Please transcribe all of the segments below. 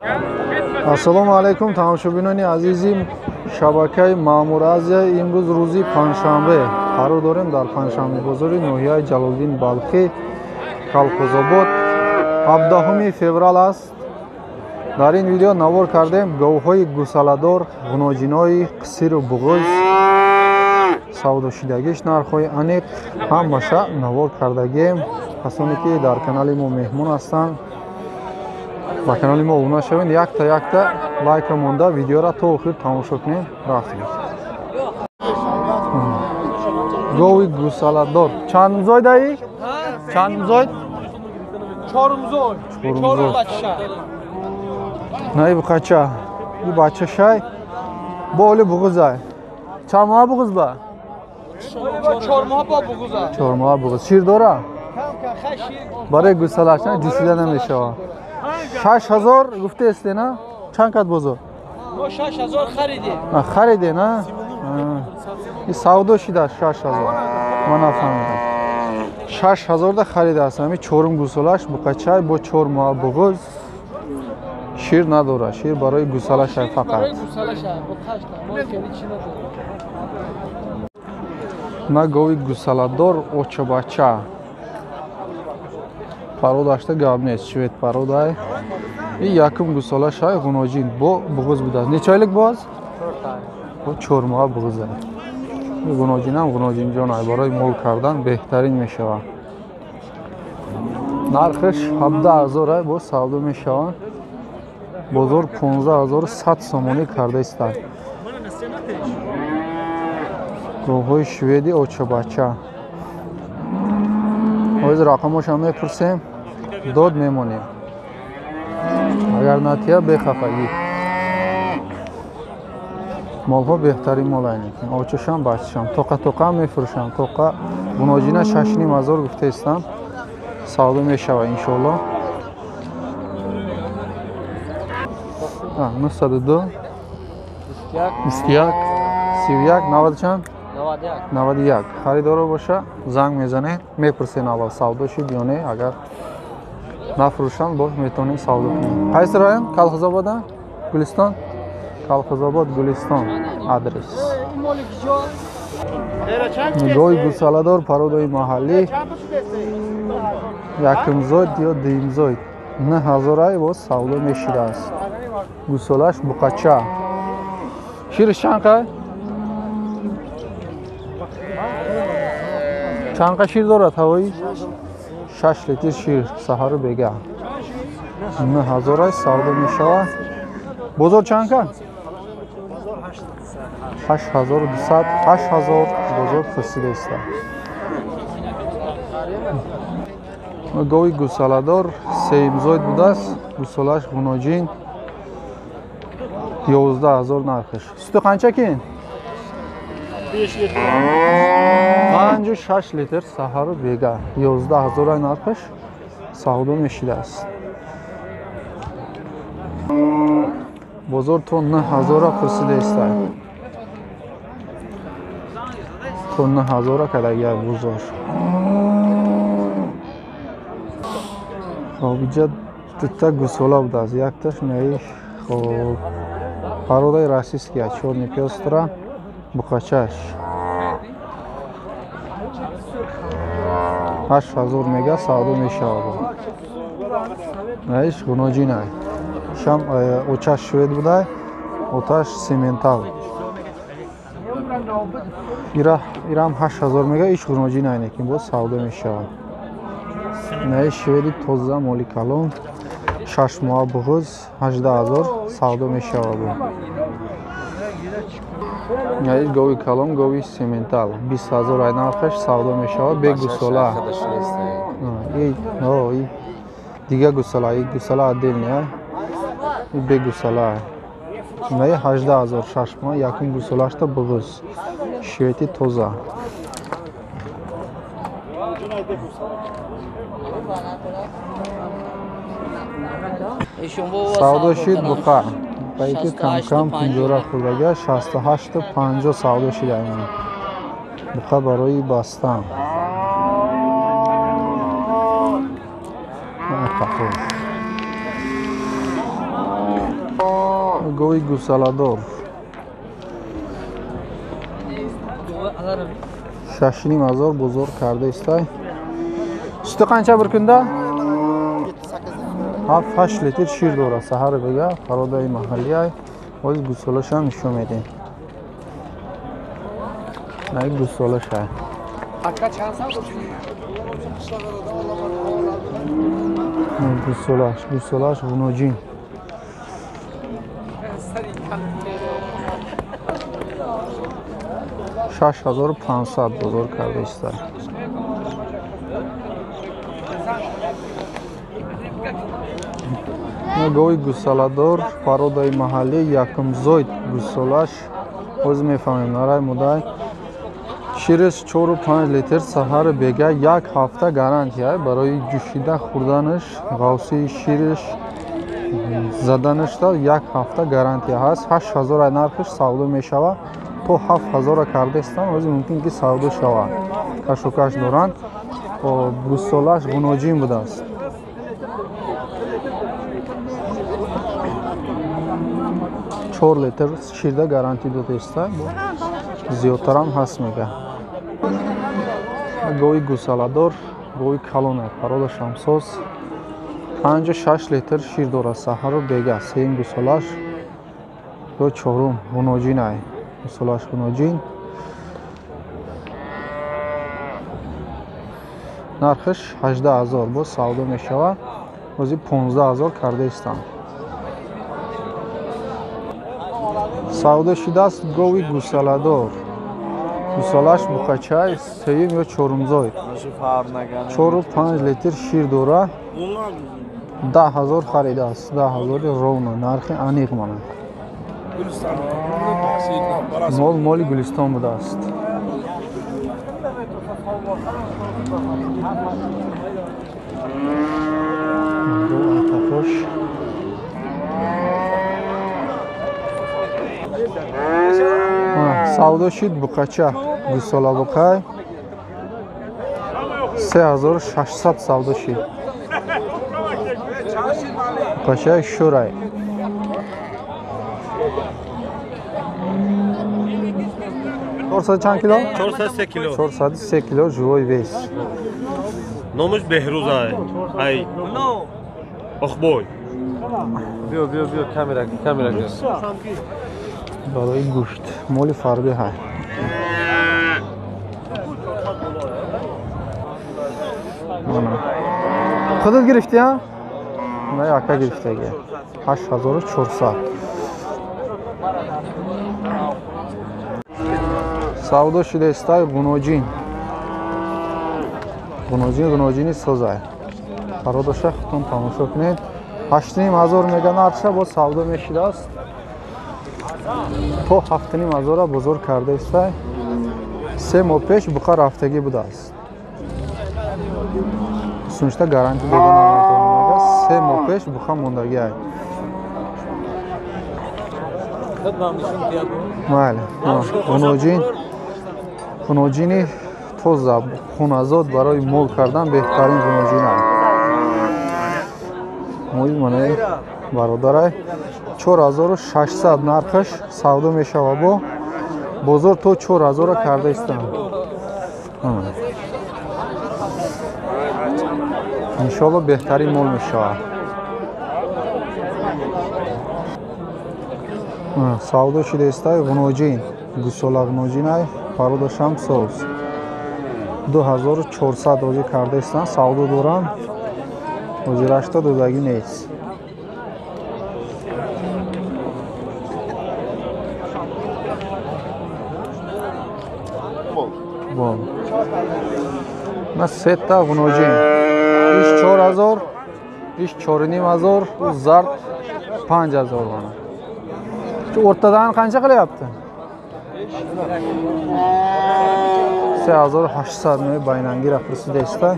Ассалому алайкум тамошобинони азизи шабакаи Маъмур Азия. Имрӯз рӯзи панҷшанбе қарор дорем дар панҷшанбе бозори ноҳияи Ҷалолиддин Балхӣ, Колхозобод. 17 феврал аст. Дар ин видео навор кардем говҳои гусаладор, ғуноҷинои қисиру буғуз, савдошидагиш, нархҳои аниқ ҳамаша навор кардагием. Касоне ки дар канали мо меҳмон ҳастанд, ба канали мо обуна шавед, якта якта лайка монда видеора то охир тамошо кунем. Рафтем. Гови гусаладор чандумзой даи? Чандумзой? Чорумзой. Чорум бача. Наи букача. Ин бача шай. Бо оли буғузай. Чанд моҳа буғуз ба? 4 моҳа бо буғуза. 4 моҳа буғуз. Шир дора? Барои гусалаш на ҷусида намешавад. 6000 гуфтаесте на? Чанд кат бозор? Мо 6000 харидем. Хариде на? Ин савдо шида 6000. Ман нафаҳмидам. 6000 да харидааст. Ҳамин чорум гусалаш буқачай бо 4 моҳа буғуз. Шир надорад. Шир барои гусалаш фақат. Барои гусалаш, буқашта. Мо хеле чи надорем. На гови гусаладор очабача. Пародашта гап нест, швед пародай. И якум гусола шай ғуноҷин бо буғуз будааст. Неча ойлик боз? Бо 4 моҳа буғуза. Ғуноҷинам ғуноҷинҷон ай, барои мол кардан беҳтарин мешавад. Нархаш 17000 ай, боз савдо мешавад. Бозор 15100 сомонӣ карда истад. Говҳои шведи очабача. Оиз рақамошам мепурсем, дод мемонем. Агар натия бехафагӣ. Молҳо беҳтарин мол айнекин. Очашам бачашам. Тоқа тоқа мефурӯшам. Тоқа гуноҷина 6500 гуфтаистам. Савдо мешава иншоалло. 902 21 31 90 чанд? 91. Харидоро боша занг мезанед, мепурсен аввал савдо шуд ё не. Агар нафурӯшанд, боз метавонем савдо кунем. Қайси район? Колхозобода? Гулистон? Колхозобод, Гулистон адрес. Гови гусаладор пародаи маҳаллӣ, якумзоид ё дуюмзоид 9000 ай боз савдо мешудааст. Гусолаш буқача. Шириш чанд қай? Чанд қа шир дорад ҳавои? 6 литр шир саҳару бега. 9000 ай савдо мешавад. Бозор чанд ка? 8200, 8000 бозор пурсида истад. Гови гусаладор сеюмзоид будааст. Гусолаш ғуноҷин 11000 нархиш. Суту қанча кин? 5-6 литр саҳару бега. 11000 ай нархиш савдо мешидааст. Бозор то 9000 пурсида истад. То 9000 кадагия бозор. Хоб, иҷа дута гусола будааст. Якташ наи хоб пародаи российский чёрный пёстра буқачаш 8000 мега савдо мешавад. Наиш ғуноҷин ай. Шам очаш швед будай, оташ сементал. Ирам 8000 мега, иш ғуноҷин ай, лекин боз савдо мешавад. Наиш шведи тоза моли калон 6 моҳа буғуз 18000 савдо мешавад. Наиш гови калон, гови сементал 20000 ай нархаш савдо мешавад. Бе гусола. Дига гусола, и гусола отдельный, а? И бе гусола. Наи 18000 6 моҳ, якум гусолашта буғуз. Швети тоза. Савдо шид буқа. Байки кам-кам пинҷора хӯрдага 68,50 савдо шида. Буқа барои бастан. Гови гусаладор. 6,5 ҳазор бозор карда истай. Suti qancha bir kunda? 7-8 litr шир дорад саҳар бега, пародаи маҳаллиай. Ҳозир гусолашам нишон медиҳем. Ай гусолаша. Гусолаш, гусолаш ғуноҷин. 6500 бозор карда истад. Гови гусаладор, пародаи маҳаллӣ, якумзоид гусолаш. Ҳозир мефаҳмем нарай мудай. Шириш 4-5 литр саҳар бега, як ҳафта гарантия барои ҷӯшида хӯрданаш, ғавсии шириш заданашда як ҳафта гарантия ҳаст. 8000 нархиш савдо мешавад. То 7000 кардаистанд, ҳозир мумкин ки савдо шавад. Кашокаш доранд. Гусолаш ғуноҷин будааст. 4 литр ширда гарантӣ додаиста, зиёдтарам ҳаст мега. Гови гусаладор, гови калона, парода шамсоз, 5-6 литр шир дорад саҳару бега. Сеюм гусолаш ё чорум ғуноҷин ай. Гусолаш ғуноҷин. Нархиш 18 000 боз савдо мешавад. Ҳозир 15 000 кардаистанд. Савдо шудааст гови гусаладор. Гусалаш буқачай, сеюм ё чорумзоид. 4-5 литр шир дорад. 10 000 харидааст. 10 000 ровно, нархи аниқ мана. Мол моли Гулистон будааст. Атафош. Савдо шуд буқача, гусола буқай. 3600 савдо шуд. Буқачаи шӯрай. 400 чанд кило? 403 кило. 403 кило живой вес. Номаш Беҳрӯз ай. Ай. Охбой. Биё, биё, биё, камера, камера. Барои гӯшт моли фарбеҳ ҳай. Худат гирифтӣ, а? На, яка гирифтаги. 8400. Савдо шудаистай ғуноҷин. Ғуноҷин, ғуноҷини созай. Пародаша худтон тамошо кунед. 8,5 ҳазор мега нархша, боз савдо мешидааст. То 7,5 ҳазора бозор кардаистай. 3 моҳ пеш буқа рафтагӣ будааст. Суншта гарантӣ дода наметавонам. 3 моҳ пеш буқа мондагӣ ай. Майли. Ғуноҷин, ғуноҷини тоза, хуназод, барои мол кардан беҳтарин ғуноҷин ай. Мои манаи бародарай. 4600 нархаш савдо мешавад, бо бозор то 4000 карда истанд. Иншоалло беҳтарин мол мешавад. Савдо шудаистай ғуноҷин, гусола ғуноҷинай, пародашам соз. 2400 ҳозир карда истанд, савдо доранд. Ҳозирашта додагӣ нест. На сета ғуноҷин. Иш 4000, иш 4500, у зард 5000 mana. Shu o'rtadan qancha qilyapti? 3800 меи байнангира пурсидаиста.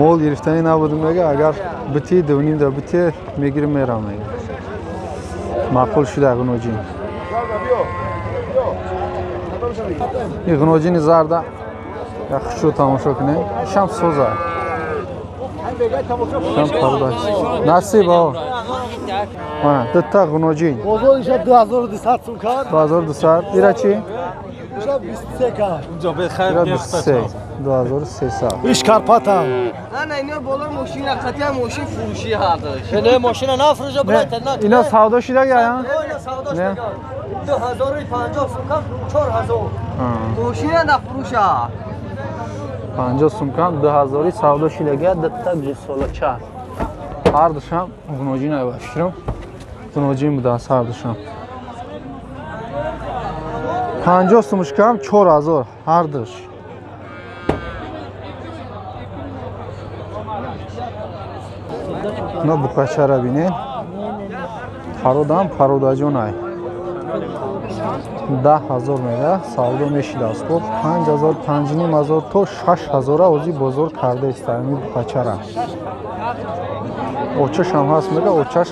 Мол гирифтанӣ набудем мега, агар бити 2.5 да бити мегирим мерам мега. Маъқул шуда ғуноҷин. Ин ғуноҷини зарда як хушрӯ тамошо кунем. Шам соза. Шам парда. Насиб о. Мана дта ғуноҷин. Бозориш 2200 сум кард. 2200. Ира чӣ? Иша 23 кард. Унҷо бехайр 23. 2300. Иш Карпата. На, ино боло мошина, қатия мошин фурӯшӣ ҳардаш. Не, мошина нафурӯша, брат, на. Ино савдо шида я? Ино савдо шида. 2050 сум кам 4000. Мошина нафурӯша. 50 сум кам 2000 савдо шидага, дта гусолача. Ҳардушам ғуноҷин ай баширам. Ғуноҷин будааст ҳардушам. 50 сумш кам 4000 ҳардуш. Но буқачара бинед. Пародам пародаҷон ай. 10000 мега савдо мешидааст. Бо 5000, 5500 то 6000 ози бозор карда ист ами буқачара. Очашам ҳаст мега, очаш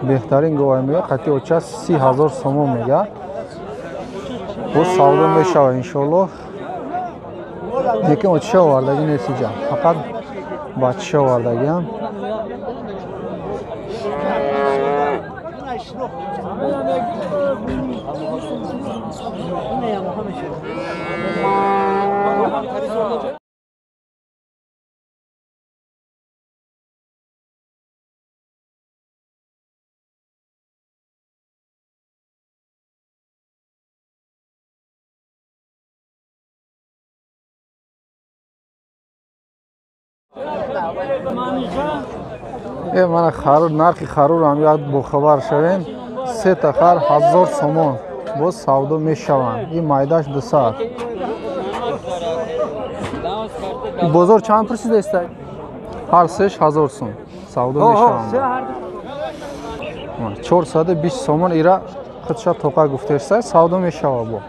беҳтарин говай мега, қати очаш 30000 сомон мега. Бо савдо мешава иншоаллоҳ. Лекин очаша овардагӣ нест иҷа. Фақат бачаша овардагиам. Мана харур, нархи харур ҳам як бохабар шавем. Се та хар 1000 сомон боз савдо мешаванд. Ин майдаш 200. Бозор чанд пурсидаст? Ҳар сеш 1000 сом савдо мешаванд. 420 сомон ира худша тоқа гуфтеста савдо мешава бо.